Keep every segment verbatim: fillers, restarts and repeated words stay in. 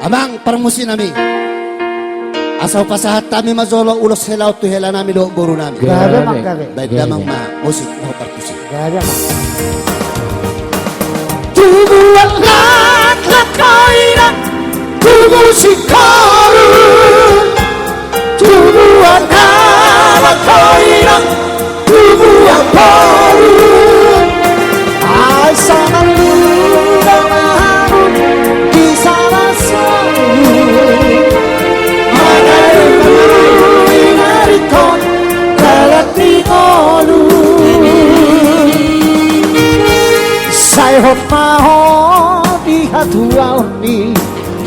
Amang parmusik nami, asa hupasahat hami ma jolo ulos hela on tu hela nami dohot boru nami. Gabe, amang, gabe. Baen damang ma musik, dohot parmusik. Gabe, amang. Tubuan laklak ho inang, tubu singkoru. Tubuan halak ho inang, tubuan boru. Ai sanang luda mahabut di salasau. Mangaluingaluingkon dalan ni ngolu. Sai hot ma ho di hatuaon ni,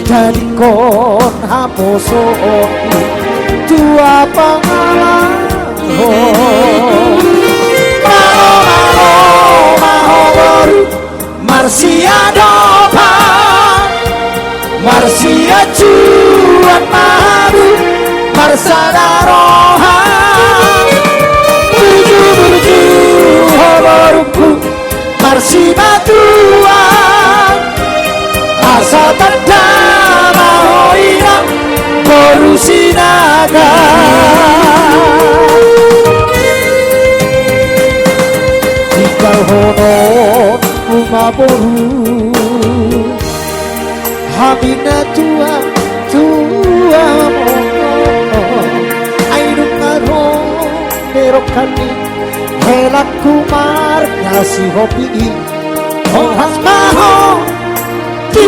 jadingkon haposoon ni tua pangalahon. Malo, malo ma ho boru, marsiadopan, marsiajuan ma hamu, marsada roha. Burju, burju ho borungku, marsibatuan, asa tanda ma ho inang boru Sinaga. Tinggalhononmu ma boru hami na tua, tua mongon. Ai nunga ro berok hami, helangku marga Sihombing i. Horas ma ho di